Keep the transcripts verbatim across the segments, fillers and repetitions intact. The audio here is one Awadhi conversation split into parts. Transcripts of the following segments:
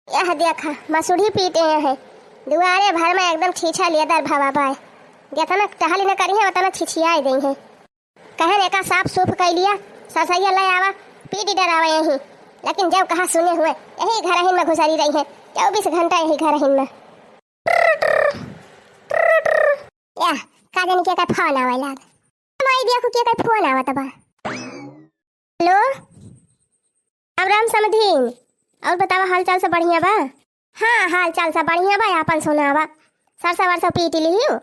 यह देखा, मसूढ़ी पीटे हैं। दुआरे भर में एकदम छीछा लेदर भवा बाय। जितना टहली न करी है, उतना छिछियाए देई हैं। कहन एका साफ सूफ कइ लिया, सरसैया ले आवा, पीटी डरावे यहीं। लेकिन जब कहा सुने हुए, यही घरहिन में घुसरी रही है, चउबीस घंटा यही घरहिन में। या, का जानी के का फोन आवे लाग। माई देखो के का फोन आवत बा। हेलो, राम राम समधिन। और बतावा, हाल चाल सब बढ़िया बा? हाँ, हाल चाल सब बढ़िया बा, आपन सुनावा। सरसों वरसों पीट लिहियो,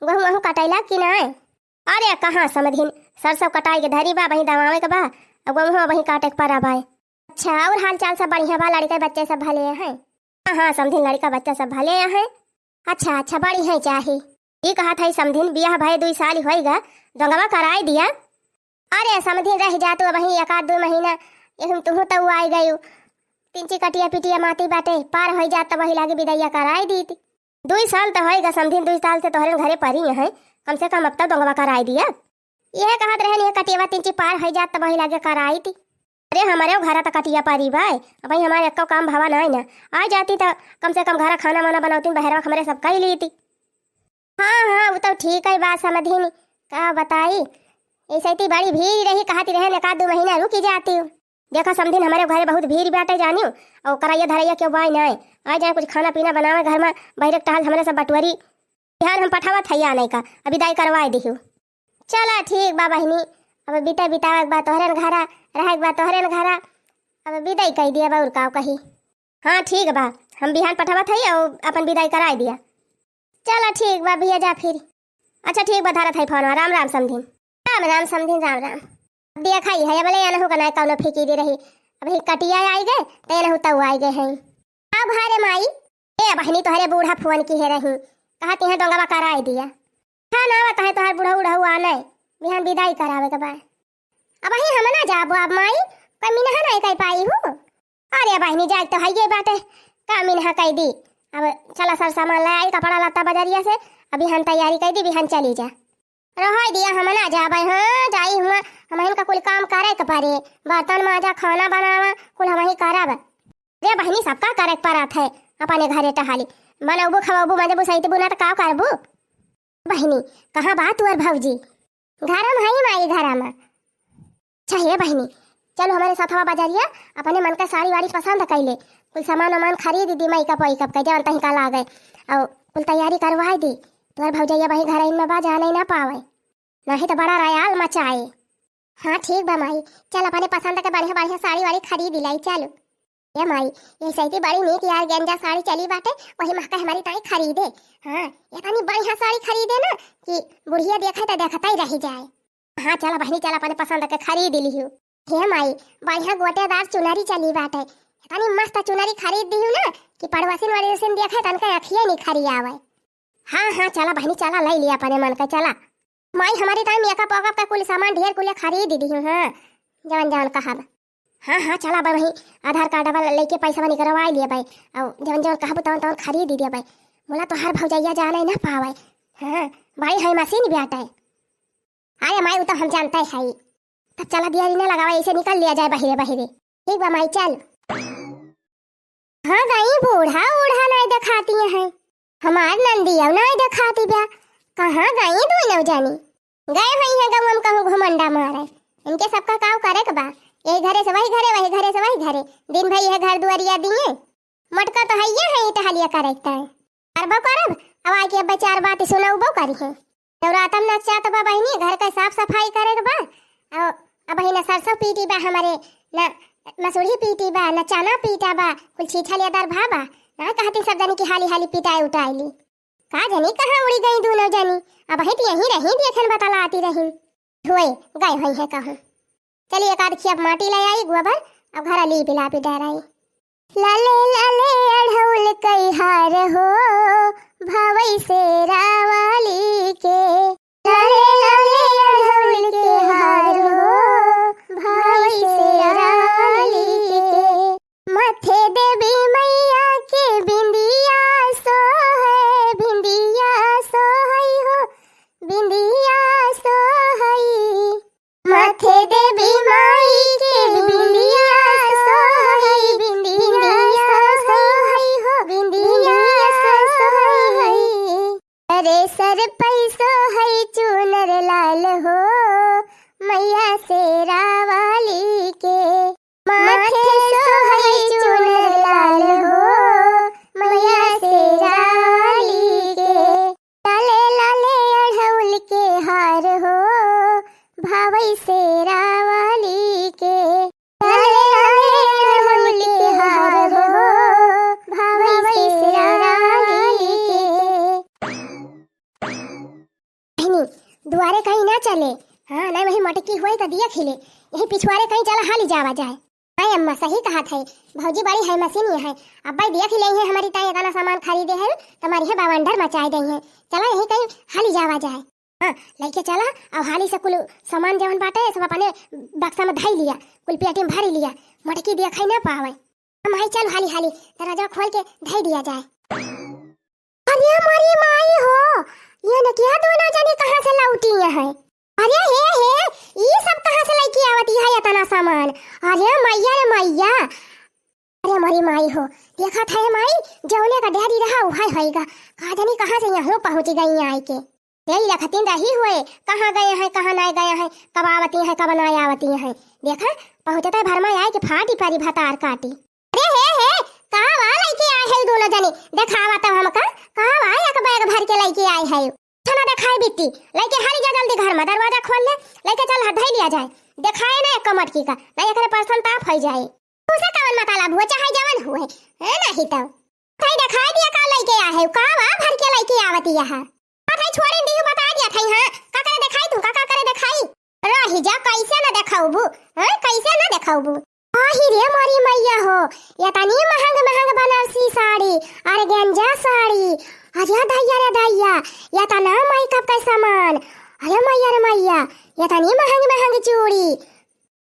गहूँ वहूँ कटैला कि नाय? अरे कहाँ समधिन, सरसों कटाई के धरी बा, वहीं दवावे के बा, और गहूँ वहीं काटे के पड़ा बा। अच्छा, और हाल चाल सब बढ़िया बा, लड़के बच्चे सब भले हैं? हाँ, हाँ, समधिन लड़का बच्चा सब भले हैं। अच्छा, अच्छा, बड़ी है चाही। ई कहत है समधिन, बियाह भए दुई साल होइगा, दोंगवा कराई दिया। अरे समधिन रह जा तू अबहीं एक आध दो महीना, एहम तुहू तऊ आई गयू। तिनची कटिया पिटिया माती बाटे, पार होई जात त वही लागे बिदैया कराई दीती। दुई साल त होइगा समधिन, दुई साल से तोहरे घरे परी है, कम से कम अब तक दोंगवा कराई दिया। यह कहत रहन, यह कटियवा तिनची पार होई जात त वही लागे कराई ती। अरे, हमरे घर त कटिया पारी बाय, अब भाई हमारे एक्को काम भावा नाय ना। आ जाती त कम से कम घर खाना वाना बनौती, बहरवा हमरे सब कई लीती। हाँ, हाँ, वो तो ठीक है बात समधिन, का बताई, ऐसे ती बड़ी भीड़ रही, कहती रहे, एक आध दो महीना रुकी जाती हूँ। देखा समधिन, हमरे घरे बहुत भीड़ बाटे जानियो, और कराइया धरैया क्यों बाय नाय। आ जाए कुछ खाना पीना बनावे घर में, बहरे टहल हमरे सब बटुअरी। बिहान हम पठावत है या नहीं का, अब बिदाई करवाए दिहू। चला ठीक बा बहिनी, अब बीते बितावे के बा तोहरे न घरा, रहे के बा तोहरे न घरा, अब बिदाई कई दिया बा, और का कही। हाँ ठीक बा, हम बिहान पठावत हई और अपन बिदाई कराई दिया। चला ठीक बा भैया, जा फिर। अच्छा ठीक बा, धरत हई फोनवा, राम राम समधिन। राम राम समधिन, राम राम। अब देखा ही है, अब ले एनहु का ना कौनो फिकिरी रही, अब ही कटिया आई गए, तो एनहु तऊ आई गए हैं। का भा रे माई? ए बहिनी, तोहरे बूढ़ा फोन किहे रही, कहत इहाँ डोंगवा कराई दिया। हाँ ना आवत है तोहर बूढ़ा उढ़ऊ आने, बिहान बिदाई करावे के बा। अबहीं हम ना जाबो अब माई, कोई मिनहा नहीं कह पाई हूँ। अरे बहिनी, जाए तो है ये बाटे, का मिनहा कह दी। अब चला सर सामान ले आई, कपड़ा लत्ता बजरिया से, अभी हम तैयारी कह दी, बिहान चली जा। रह दिया, हम ना जाबे, हाँ जाई हुआ, हमहिन का कुल काम करे के पड़े, बर्तन माजा, खाना बनावा, कुल हमही करब। रे बहिनी, सबका करे के पड़त है, अपने घरे टहाली। बनौबू, खवौबू, मजबू, सैतबू ना त का करबू? बहिनी, कहाँ बा तुअर भौजी? घरम हई माई, घरम। अच्छा हे बहिनी, चलो हमरे साथवा बजरिया, अपने मन का साड़ी वाड़ी पसंद कइले, कुल सामान वामान खरीद दी, मेकअप वेकअप के जवन तहीं का लागे, और कुल तैयारी करवाई दी। तुअर भौजैया वही घर में बा, जाने ना पावे, नहीं तो बड़ा रयाल मचाए। हाँ ठीक बा माई, चल अपने पसंद के बढ़िया बढ़िया साड़ी वाड़ी खरीद लाई, चलो। ए माई, ये सैती बड़ी नीक यार गेंजा साड़ी चली बाटे, वही महका हमारी ताई खरीदे। हाँ, ये तनी बढ़िया साड़ी खरीदे ना कि बुढ़िया देखे तो देखता ही रह जाए। हाँ चला बहिनी, चला अपने पसंद के खरीद लिहू। हे माई, बढ़िया गोटेदार चुनरी चली बाटे, तनी मस्त चुनरी खरीद दिहू ना कि पड़ोसिन वड़ोसिन देखे तनका अखिए नहीं खरी आवे। हाँ हाँ चला बहिनी, चला ले लिया अपने मन के, चला। माई हमारी ताई मेकअप वेकअप का कुल सामान ढेर कुल खरीद दिहू, हाँ जवन जवन कहब। हाँ हाँ चला बा वही आधार कार्ड वाला लेके पैसा निकलवा लिए भाई, और जवन जवन कहबू तवन तवन खरीद दिया भाई। मोला तोहार भौजैया जाने ना पावे। हाँ भाई है मशीन बेटा है। अरे माई, उ तो हम जानते हैं। तब चला दिया री ना लगावा, ऐसे निकल लिया जाए बहिरे बहिरे। ठीक बा माई, चल। हाँ गई बूढ़ा, बूढ़ा नाई देखाती है, हमार नंदिया नाई देखाती बा। कहाँ गई दोनों जानी? गए हुई है गौवा में कहूँ घुमंडा मारे। इनके सबका काव करे के बा, यही घरे से वही घरे, वही घरे से वही घरे, दिन भर यह घर दुआरिया दिए। मटका तो हइये है, ई टहलिया करे के ताई। करबो करब, अब आके अब चार बात सुनौबो करी है। नवरातम नचात बा बहिनी, घर के साफ सफाई करे के बा। और अब ही ना सरसों पीटी बा हमारे, ना मसूरी पीटी बा, ना चना पीटा बा, कुल छीछा लेदर भा बा। ना कहती सब जनी की हाली हाली पिटाई उटाई ली। का जनी कहाँ उड़ी गई दोनों जनी, अब ही तो यहीं रही, देखन बतलाती रही। हुए गए हुई है कहूँ। चली एक आध खिया माटी ले आई, गोबर, अब घर लीप लापी डराई। लाले लाले अढ़ौल कई हार हो, भावई से रावाली के। लाले लाले अढ़ौल के हार हो, भावई से रावाली के। माथे देवी मैया के बिंदिया सोहे, बिंदिया सोहे हो, बिंदिया सोहे। माथे देवी माई के बिंदिया सोहे, बिंदिया सोहे। सर पै सोहै चुनर लाल हो, मैया शेरा वाली के। माथे सोहै चुनर लाल हो, मैया शेरा वाली के। लाले लाले अढ़ौल के हार हो, भावै शेरा वाली के। लाले लाले अढ़ौल के हार हो, भावै शेरा वाली के। बहिनी, दुआरे कहीं ना चले। हाँ, नहीं वही मटकी होए तो दिया खिले। यही पिछुआरे कहीं चला हाली जावा जाए। नहीं अम्मा, सही कहत है। भौजी बड़ी है, मशीनी है। अब्बा दिया खिले है, हमारी ताई इतना सामान खरीदे है, तुम्हारी है बावंडर मचाए दे है। चला यही कहीं हाली जावा जाए। हाँ, लइके चला, अब हाली से कुल सामान जवन बाटे, सब अपने बक्सा में धई लिया, कुल पेटी में भरी लिया, मटकी दिया खाई ना पावे। हम आई चल हाली हाली, दरवाजा खोल के धई दिया जाए। अरे मोरी माई हो, ये न क्या दोनों जनी कहाँ से लौटी है? अरे हे हे, ई सब कहाँ से लइके आवती है इतना सामान? अरे मैया रे मैया, अरे मोरी माई हो, देखत है माई, जौने का डैडी रहा उहै होइगा। का जानी कहाँ से यहाँ पहुँच गई आए के। यही लखतिन रही हुए, कहाँ गए हैं, कहाँ नाय गए हैं, कब आवती हैं, कब नाय आवती हैं। देखा, पहुँचते भर में आए के फाटी पारी भतार काटी। अरे हे हे, का वा लइके आए है दोनों जने? देखावा तो हमका, का वा एक बैग भर के लइके आए है? चला देखाई बिट्टी, लइके हाली जा जल्दी घर में, दरवाजा खोल ले, लइके चल हाथ धई लिया जाए। देखाए ना एक मटकी का, ना एकरे परसन ताप होई जाए। उसे कवन मतलब हुए, चाहे जवन हुए, है ना ही तो। भाई देखाई दिया का लइके आ है, का वा भर के लइके आवत यहाँ। आ भाई छोड़े दियो, बता दिया था यहाँ, का करे देखाई तू, का, का करे देखाई? रही जा, कैसे न देखाउबू, हैं, कैसे न देखाउबू? आही रे मोरी मैया हो, इतनी महंग महंग बनारसी साड़ी, organza साड़ी, अरे दैया रे दैया, इतना makeup का सामान, अरे मैया रे मैया, इतनी महंग महंग चूड़ी,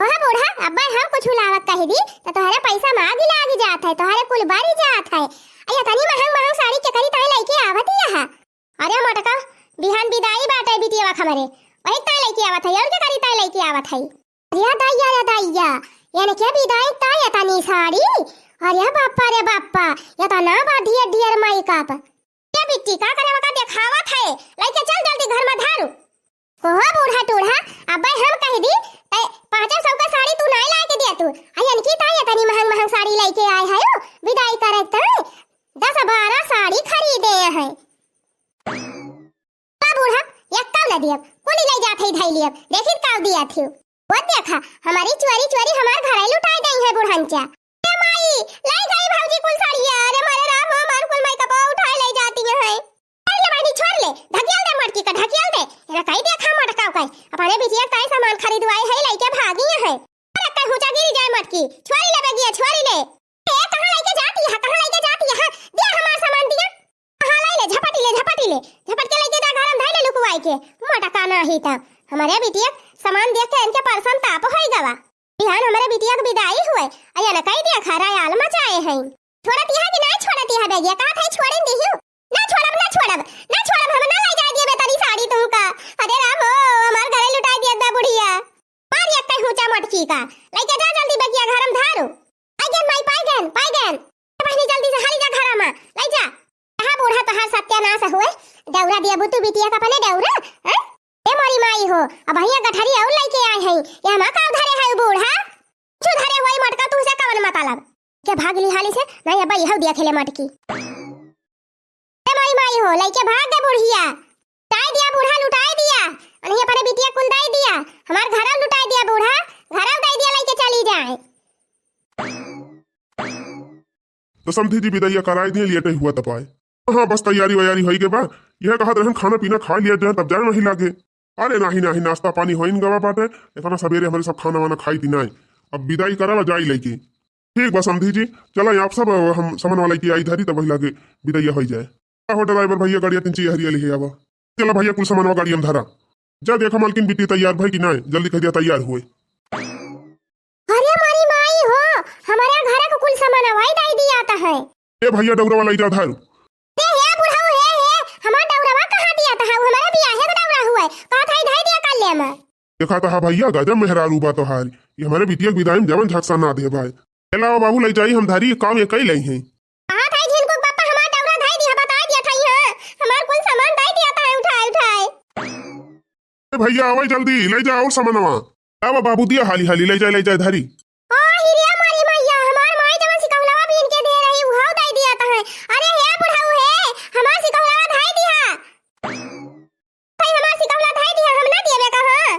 ओह बूढ़ा, अब्बे हम कुछ लावत कही दी, त तोहरे पैसा मांग लाग जात है, तोहरे कुल बारी जात है। अरे तनी महंग महंग साड़ी के करी ताई लइके आवत ही है। अरे मोटका, बिहान बिदाई बाटे बिटिया हमरे, वही ताई लइके आवत है, और के करी ताई लइके आवत है। अरे दैया रे दैया, यानी के बिदाई ताई तनी साड़ी? अरे बाप्पा रे बाप्पा, ये तो ना बा ढेर ढेर makeup। ए बिट्टी, का करे वका देखावत है? लइके चल जल्दी घर में धारू। कोहो बूढ़ा टूढ़ा, अब्बे हम कह दी, ते पाँचों सौ का साड़ी तू नाई लाए के दिया तू। आई अनकी ताई इतनी महंग महंग साड़ी लइके आए है, विदाई करे ताई दस बारह साड़ी खरीदे हैं। का बूढ़ा, एक काउ न दियब, कुली ले जात है धई लियब, देखी काउ दिया थी। वो देखा, हमारी चोरी चोरी हमार घर लुटाए गई है बुढ़नचा। ए माई, लाई गई भौजी कुल साड़िया। अरे मारे राम हो, हमार कुल makeup उठाए ले जाती है। अरे ले बहनी, छोड़ ले, ढकियल दे मटकी का, ढकियल दे। एरा कई देखा मटकाव कई, अपने बिटिया ताई सामान खरीदवाई है, लइके भागी है। अरे कई हुचा गिरी जाए मटकी, छोड़ी ले बेगिया, छोड़ी ले। ए, कहाँ लइके जाती है, कहाँ लइके जाती है? दिया हमार सामान दिया। हाँ, लाई ले, झपटी ले, झपटी ले, झपट के लइके जा घर में धई ले लुकवाई के। मटका नाही त हमारे बिटिया सामान देख के इनके परसन ताप होई गवा। बिहान हमरे बिटिया के बिदाई हुए, अया न कई दिया खरा आल मचाए हैं। छोड़त यहाँ कि ना छोड़त यहाँ बेगिया, कहा था छोड़न दिहु। ना छोड़ब, ना छोड़ब, ना छोड़ब, हम ना ले जाए दिए बेतनी साड़ी तुमका। अरे राम हो, हमार घरे लुटाई दिया दा बुढ़िया। मार एक कई हुचा मटकी का, लइके जा जल्दी बेगिया घर में धारू। पाई गन माई, पाई गन, पाई गन। बहनी जल्दी से हाली जा घर में, लइ जा। कहा बूढ़ा तोहार सत्यानाश हुए, डौरा दिया बुतू बिटिया का अपने डौरा, हैं? ए मोरी माई हो, अब भैया गठरी और लइके आए हैं, ये हमा का धरे है बूढ़ा? जो धरे हुए मटका, तू से कवन मतलब? के भाग ली हाली से, नहीं अब यह दिया खेले मटकी। ए मोरी माई हो, लइके भाग गए बुढ़िया। लुटाई दिया बूढ़ा, लुटाई दिया। अनही अपने बिटिया कुल दाई दिया, हमार घरव लुटाई दिया बूढ़ा, घरव दाई दिया, लइके चली जाए। तो समधी जी बिदैया कराई दिए, लेटे हुआ तपाए। हाँ, बस तैयारी वैयारी होई के बा। यह कहत रहन खाना पीना खा लिया जाए, तब जाए वही लागे। अरे नाही, नाही, नाश्ता पानी होइन गवा बाटे। इतना सवेरे हमरे सब खाना वाना खाई थी नाई। अब बिदाई करावा जाई लइके। ठीक बा समधी जी, चला आप सब, हम समनवा लइके आई धरी, तब वही लागे बिदैया होई जाए। हो ड्राइवर भैया, गाड़िया तीन चीज हरिया लिहे आवा। चला भैया, कुल समनवा गाड़िया में धरा। जा देखा मालकिन बिट्टी तैयार भई कि नाई, जल्दी कह दिया तैयार हुए। अरे मारी माई हो, हमारे घर का कुल सामान वही दाई दिया था है। ए भैया, डौरवा लइ जा धारू। ए हे बुढ़ऊ, हे, हे, हमार डौरवा कहाँ दिया था? हमारे बियाहे का डौरा हुआ है। कहा था, धाई दिया कर ले मैं। देखा था भैया, गजब मेहरारू बा तोहारी। ये हमारे बिटिया के बिदाई में जवन झकसा ना दे भाई। ए लावा बाबू, लइ जाई, हम धारी काम ये कई लई हैं। कहा था झिनकुक बापा, हमार डौरा धाई दिया, बता दिया था यहाँ। हमार कुल सामान दाई दिया था, उठा ए भइया, आवइ जल्दी, लइ जा अउर समनवा। आवा बाबू, दिया हाली हाली, लइ जाए, लइ जाए धरी। ओ हिरिया मोरी मइया, हमार माई जवन सिकहुलवा बीन के दे रही, उहउ दइ दिया तहइ। अरे हे बुढ़ऊ हे, हमार सिकहुलवा धइ दिहा। भाई हमार सिकहुला धइ दिहा, हम ना दियबे कहाँ।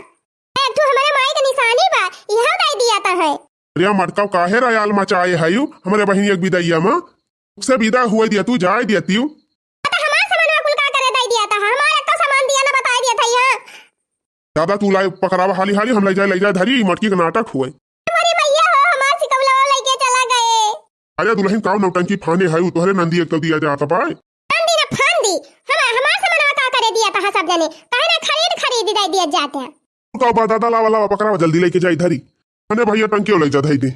एक ठो हमरे माई के निसानी बा, इहउ दइ दिया तहइ। अरे मटकउ, काहे रयाल मचाए हयू हमरे बहिनिया के बिदइया मा? से बिदा हुवइ दिया तू, जाए दिया तिउ। त हमार समनवा कुल का करे दइ दिया तहा, हमार एक्को समान दिया ना बताइ दिया था यहाँ। दादा, तू लाए पकड़ावा हाली हाली, हम लइ जाए, लइ जाए धरी, ई मटकी के नाटक हुए। अरे भइया हो, हमार सिकहुलवा लइके चला गए। अरे दुलहिन, काव नौटंकी फाने हयू, तोहरे नंदी एक तो दिया जात बाय। नंदी ना फान दी, हम, हमार समनवा का करे दिया तहा सब जने, काहे ना खरीद खरीद दइ दिया जात हैं। काव बा दादा, लावा लावा पकड़ावा, जल्दी लइके जाई धरी। अने भइया टंकियो लइ जा धइ दे।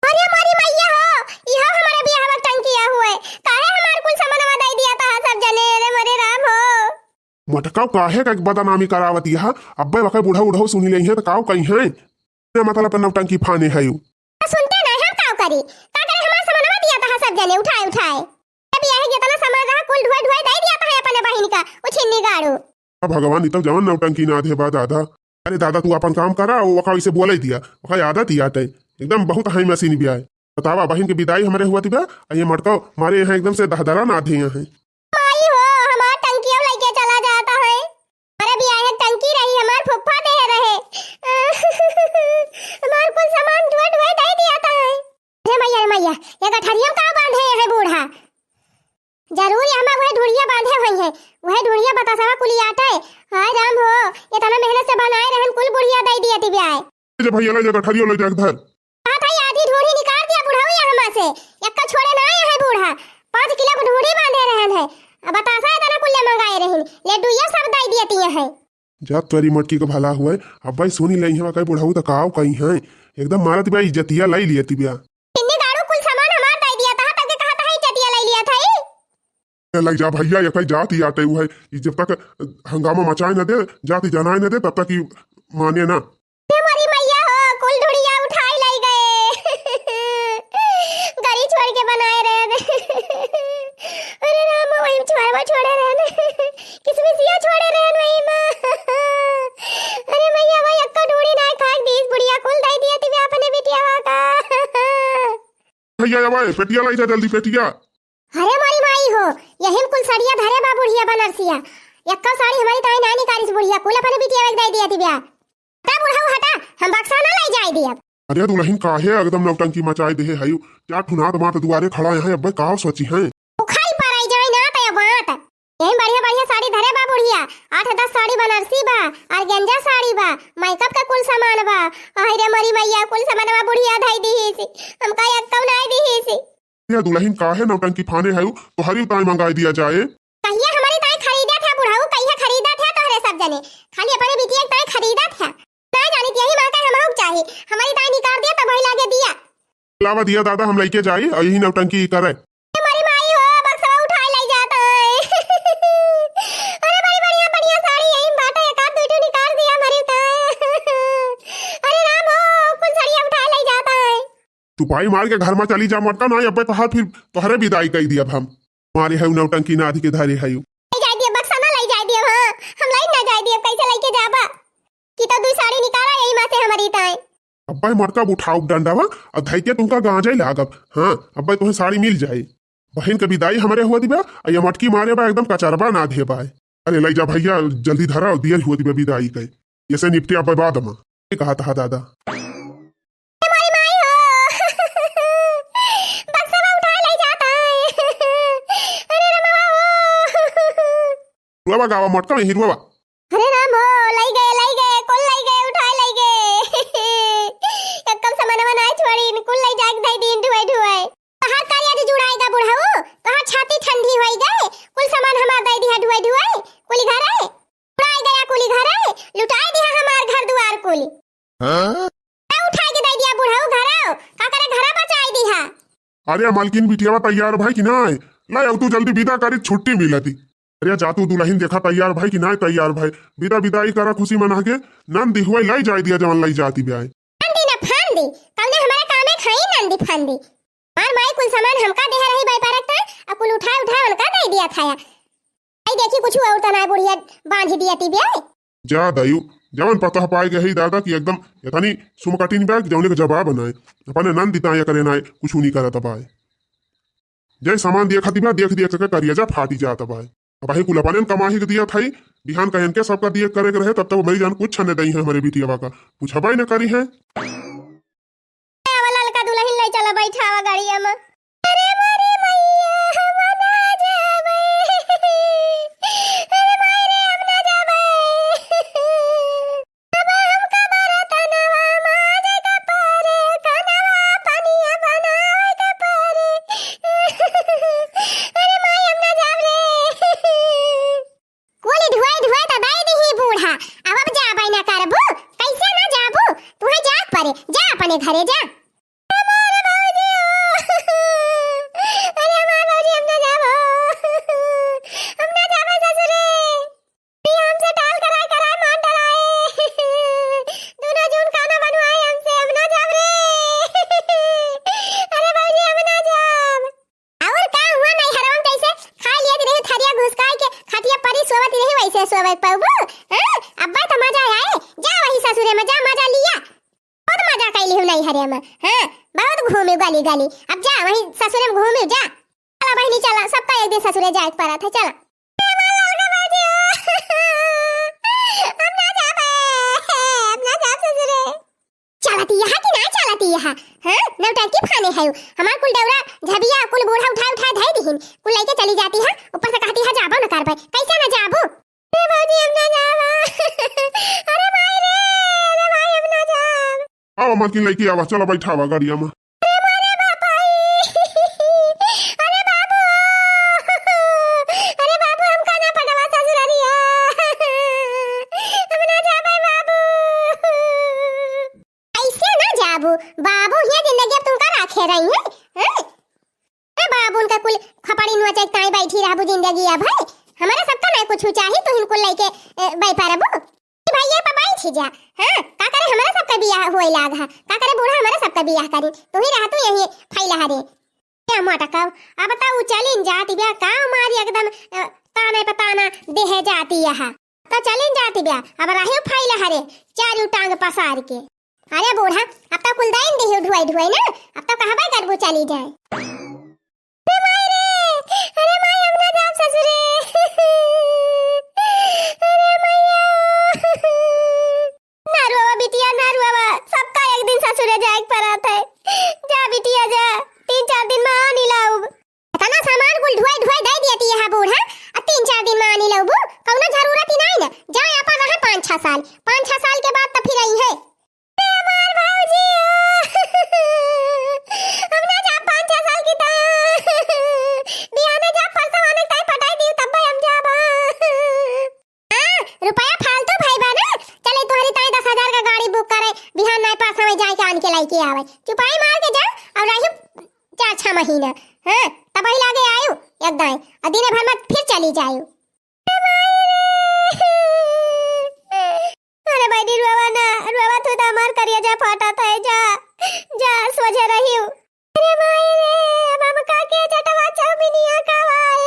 अरे मोरी मइया हो, इहो हमरे बियाह में टंकिया हुए, काहे हमार कुल समनवा दइ दिया तहा सब जने, अरे मोरे राम हो। मटकउ, काहे का बदनामी करावत यहा? अब्बे वके बुढ़ऊ उढ़ऊ सुनी लेइहें त काव कइहें? ए मतलब त नौटंकी फाने हयू। त सुनते नाहीं हम काव करी? का करे हमार समनवा दिया तहा सब जने उठाए उठाए। ए बियाहे जेतना समान रहा कुल ढुए ढुए दइ दिया तहा अपने बहिन का, उ छिन्नी गाड़ू। अब भगवान, ई तो जवन नौटंकी नाद है बा दादा। अरे दादा, तू आपन काम करा, वो वका इसे बोलइ दिया, वका आदत ही आटे, एकदम बहुत हाई मशीन बियाहे। बतावा, बहिन के बिदाई हमरे हुवत बा, अ ये मटकउ मारे यहाँ एकदम से दहदरा नाद है यहाँ। माई हो, हमार टंकियो लइके चला जात है। अरे बियाहे टंकी रही, हमार फुफ्फा दे रहे। हमार कुल समान ढुए ढुए दइ दिया तहइ। अरे मइया, अरे मइया, ये गठरिया का बांधे है बूढ़ा? जरूर यहाँ वह ढुढ़िया बांधे होइहें, वह ढुढ़िया बतासवा कुलियाटे। हाय राम हो, इतना मेहनत से बनाए रहन, कुल बुढ़िया दइ दिया तिबियाए। ले जा भइया, ले जा, गठरियो ले जा धर। कहा था, आधी ढूढ़ी निकाल दिया बुढ़ऊ यहाँ से, एक्का छोड़े ना आए हैं बूढ़ा। पाँच किलो ढूढ़ी बांधे रहन है, अब बतासा इतना कुल्ले मंगाए रहन, लड्डू ये सब दइ दिया तिया है। जा तोरी मटकी के भला हुए। अब भाई सुनी लइहें, कई बुढ़ऊ त काव कइहें, एकदम मारत बा, इज्जतिया लइ लिया तिबिया। इन्ने गाड़ू कुल सामान हमार दइ दिया था, तब के कहा था इज्जतिया लइ लिया था ई? ए, लइ जा भइया, ये कई जात ही आटे हुए, ई जब तक हंगामा मचाए न दे, जात ही जनाए न दे, तब तक ई माने ना। हे मोरी मइया हो, कुल ढुढ़िया उठाई लइ गए। गरी छोड़ के बनाए रहे। अरे राम, वही छोड़वा छोड़े रहे ना। किसमिसिया छोड़े रहे वही मा। अरे मइया, वही एक्का ढूढ़ी ना खाक दीस बुढ़िया, कुल दइ दिया तिबे अपने बिटिया का। भइया, आवा, पेटिया लइ जा जल्दी, पेटिया। अरे मोरी माई हो, यही में कुल सड़िया धरे बा बुढ़िया बनरसिया। एक्का साड़ी हमरी ताई ना निकारिस बुढ़िया, कुल अपने बिटिया के दइ दिया तिबिया। हटा बुढ़ऊ हटा, हम बक्सा ना लइ जाए दियब। अरे दुलहिन काहे एकदम नौटंकी मचाए देहे हयू? जा ठुनात मात दुआरे खड़ा यहाँ, अब्बे काव सोचिहें? उखाई पराई जाए ना तय बात। यही बढ़िया बढ़िया साड़ी धरे बा बुढ़िया, आठ दस साड़ी बनारसी बा, organza साड़ी बा, makeup का कुल सामान बा। अहि रे मोरी मइया, कुल सामानवा बुढ़िया धइ दिहिस, हमका एक्कउ नाहीं दिहिस। ए दुलहिन काहे नौटंकी फाने हयू? तोहरी ताई मंगाइ दिया जाए। कहिया हमरी ताई खरीदत है बुढ़ऊ, कहिया खरीदत है तोहरे सब जने, खाली अपने बिटिया के ताई खरीदत है। ना जानित यही माँ का हमहू के चाही, हमरी ताई निकार दिया तब वही लागे दिया। लावा दिया दादा, हम लइके जाई अउर यही नौटंकी करे। ए मोरी माई हो, बक्सवा उठाए लइ जात है। अरे बड़ी बढ़िया बढ़िया साड़ी यही में बाटे, एक आध दुइ ठो निकार दिया हमरी ताई। अरे राम हो, कुल साड़िया उठाए लइ जात है। चुपाई मार के घर मा चली जा, मत ना अब्बे तोहार फिर तोहरे बिदाई कइ दियब हम। मारे हयू नौटंकी नाद के धरे हयू। लइ जाए दियब बक्सा ना लइ जाए दियब, हाँ, हम लइ ना जाए दियब, कइसे लइके जाबा? कि तो दुइ साड़ी निकाला यही मा से हमरी ताई। अब्बे मटका उठाउब डंडवा, अउर धइके तुमका गांजे लागब। हाँ, अब्बे तुहें साड़ी मिल जाई। बहिन के बिदाई हमरे हुवत बा, अउर ये मटकी मारे बा एकदम कचरबा नाद है बा। अरे लइ जा भइया, जल्दी धरा, देर हुवत बा बिदाई के। एसे निपटे अब्बे बाद मा। ये कहा था दादा। ए मोरी माई हो। बक्सवा उठाए लइ जात है। अरे रमवा हो। रुआवा गावा मटका में ही रुआवा। अरे राम हो, लइ गए, लइ गए, कुल लइ गए, उठाए लइ गए। एक्कउ समनवा नाहीं छोड़िन, कुल लइ जाके धइ दीन ढुआई ढुआई। तोहार करिया जी जुड़ाई गा बुढ़ऊ, तोहार छाती ठंडी होइ गए, कुल सामान हमार दइ दिहा ढुआई ढुआई, कुली घरे। उड़ाई गया कुली घरे, लुटाई दिहा हमार घर दुआर कुली। हाँ? का उठाई के दइ दिया बुढ़ऊ घरउ, का करे घरा बचाई दिहा। अरे मलकिन बिटियावा तैयार भई कि नाहीं? लाई अब तू जल्दी बिदा करी छुट्टी मिलती। अरे जा तू दुलहिन देखा तैयार भई कि नाहीं तैयार भई। बिदा बिदाई करा खुसी मना के, नंदी हुआई लइ जाए दिया जवन लइ जाती ब्याय। नंदी न फान दी, कउने हमरे कामे खाई नंदी फान दी। हमार माई कुल सामान हमका देहे रही बाई पारक त, अब कुल उठाए उठाए उनका दइ दिया था। आई देखी कुछ अउर त नाहीं बुढ़िया बांधी दिया ती ब्याय। जा दयू, जवन पतोह पाए गए ही दादा कि एकदम एतनी सुमकटिन बा कि जौने के जवाब नाय। अपने नंद ताया करे नाय, कुछ नहीं करत बाय। जय सामान दिए खातिर बा, देख दिए के करिया जा फाटी जात बाय। अब ही कुल अपने कमाही के दिया थाई, बिहान कहन के सबका दिए करे के रहे, तब तक मेरी जान कुछ न दई है हमरे बिटिया का, पूछबे न करी है। आवा ललका दुलहिन ले चला बैठावा गाड़िया में। अरे मोरी मैया, हम ना जाबे। अरे माई रे, हम ना जाबे। अब हमका बरतनवा माजे के परे, कनवा पनिया बनावे के परे। अरे माई, हम ना जाब रे। कुल ढुआई ढुआई त दाई दिही बूढ़ा, अब, अब जाबै ना करबू, कैसे ना जाबू? तुहे जाए परे, जा अपने घरे जा। हमार भौजी हो। अरे हमार भौजी, हम ना जाबो, हम ना जाबो ससुरे। ये हमसे टाल कराए कराए मार डराए, दोनों जून खाना बनवाए हमसे, हम ना जाब रे। अरे भौजी, हम ना जाब। और का हुआ नैहरवा में, कैसे खा लियत रही थरिया घुसकाई के, खटिया परी सोवत रही, वैसे सोवत पउबू? हाँ? अब्बा तो मजा आए, जा वही ससुरे में जा, मजा लिया। बहुत मजा कैली हूँ नैहरे में, हाँ? बहुत घूमी गली गली, अब जा वही ससुरे में घूमी जा। चला बहिनी चला, सबका एक दिन ससुरे जाए के पड़त है, चला। हम ना जाबे, हम ना जाब ससुरे। चलती यहाँ कि ना चलती यहाँ? हाँ, नौटंकी फाने है। हमार कुल डौरा झबिया कुल बूढ़ा उठा उठा धई दिहिन, कुल लेके चली जाती है, ऊपर से कहती है जाबो न करबे, कैसे न जाबू? अरे भौजी, हम ना जाबा। अरे माई रे, अरे माई, हम ना जाब। आवा मलकिन, लइके आवा, चला बैठावा गाड़िया में। अरे मोरे बापाई, अरे बाबू, अरे बाबू, हमका ना पटवा ससुररिया, हम ना जाबे बाबू। ऐसे ना जाबू बाबू, ये जिंदगी अब तुमका राखे रही है, हैं? ए बाबू, उनका कुल खपड़ी नोचे ताई बैठी रहबू जिंदगी अब है। हमारा सबका ना कुछ चाही, तू हिन कुल लइके, ए, बैपा रहबू। भैया पा बैठी जा। हाँ, का करे हमारा सबका बियाह होए लाग है, का करे बूढ़ा हमारा सबका बियाह करी, तू ही रह, तू यहीं फैला हरे। क्या मोटकव, अब तो उ चलिन जाती बिया, का मारी एकदम, अ, ताने पे ताना देहे जाती यहाँ। तो चलिन जाती बिया, अब रहियो फैला हरे, चारू टांग पसार के। अरे बूढ़ा, अब तो कुल दाइन दिही ढुआई ढुआई ना, अब तो कहबे करबू चली जाए। अरे माई रे, अरे माई, हम ना जाब ससुरे। अरे मैया। ना रोवा बिटिया, ना रोवा, सबका एक दिन ससुरे जाए के पड़त है। जा बिटिया जा, तीन चार दिन में आनी लाउब। इतना सामान कुल ढुआई ढुआई दे दिया थी यहाँ बूढ़ा, आ तीन चार दिन में आनी लाउबू, कौनो जरूरत ही नहीं ना। जा यहाँ पर रहा पाँच छह साल, पाँच छह साल के बाद तो फिर आई है। ए हमार भौजी हो। हम ना जाब पाँच छह साल की तो। बिहाने जाब, परसों आने ताई पटाई दियो, तब हम जाब। हाँ, रुपया फालतू भाई बा ना। चले तोहरी ताई दस हजार का गाड़ी बुक करे, बिहान नाई परसों में जाए के आन के लाई के आवे। चुपाई मार के जा और रही चार छह महीना। हाँ, तब ही लागे आयु एक दाई, और दिने भर में फिर चली जायु। अरे बहिनी, रोवा ना, रोवा तू तो हमार करिया जा फाटा था, जा, जा, सोझे रहियो। अरे माई रे, अब हम का के चटवा चाउमिनिया खवाए।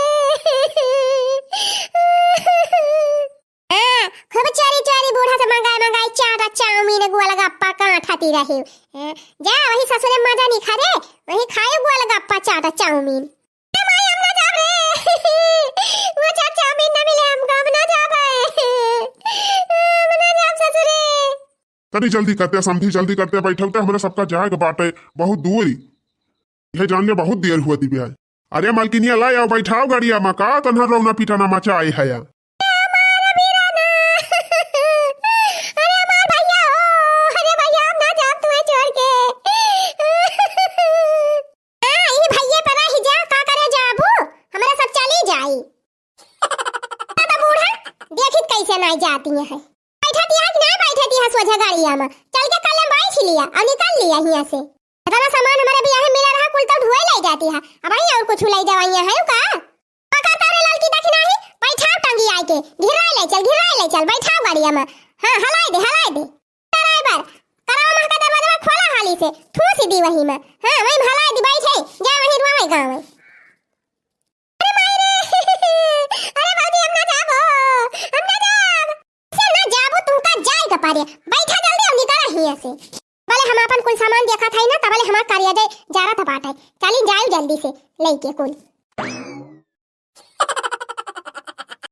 हाँ, खूब चोरी चोरी बूढ़ा से मंगाए मंगाए चाट आ चाउमीन, गोलगप्पा काट खाती रहियो। हाँ, जा वही ससुरे मजा नहीं खा रे, वही खाए गोलगप्पा चाट आ चाउमीन। ए माई, हम ना जाबे। वो चाट चाउमीन ना मिले, हम गाँव ना जाबे। हम ना जाब ससुरे। तनी जल्दी करते, समधी, जल्दी करते, बैठौते, हमरा सबका जाए के बाटे बहुत दूरी। यह जान ले बहुत देर हुआ दिव्या। अरे मलकिनिया, ला आओ, बैठाओ गाड़िया में, का तन्हा रौना पीटाना मचाए है या? अरे हमार भैया हो, अरे भैया, हम ना जाब तुम्हें छोड़ के। हाँ, ई भैये पर रही जा, का करे जाबू? हमरा सब चली जाई। तो बूढ़ा, देखित कैसे नाई जाती है। बैठती है कि ना बैठती है सोझे गाड़िया में? चल के कल में बैठ लिया और निकल लिया हियाँ से। इतना सामान हमारे बियाह में मिला रहा, कुल तो ढुए ले जाती है। अब आई और कुछ ले जावाइया है का? पकड़ तारे ललकी देखी नाही, बैठाओ टंगी आए के, घिराए ले चल, घिराए ले चल, बैठाओ गाड़िया में। हाँ, हलाए दे, हलाए दे। ड्राइवर, कराओ महका दरवाजा खोला हाली से, ठूसी दी वही में। हाँ, वही में हलाए दी, बैठे, जा वही रुआवे गाँव में। अरे माई रे, अरे बाबी, हम ना जाबो, हम ना जाब। से ना जाबो, बाप रे, बैठा जल्दी, अब निकला हियाँ से। भले हम आपन कुल सामान देखत हई ना, तबले हमार करेजा जरत बाटे। चली जाई जल्दी से लेके कुल।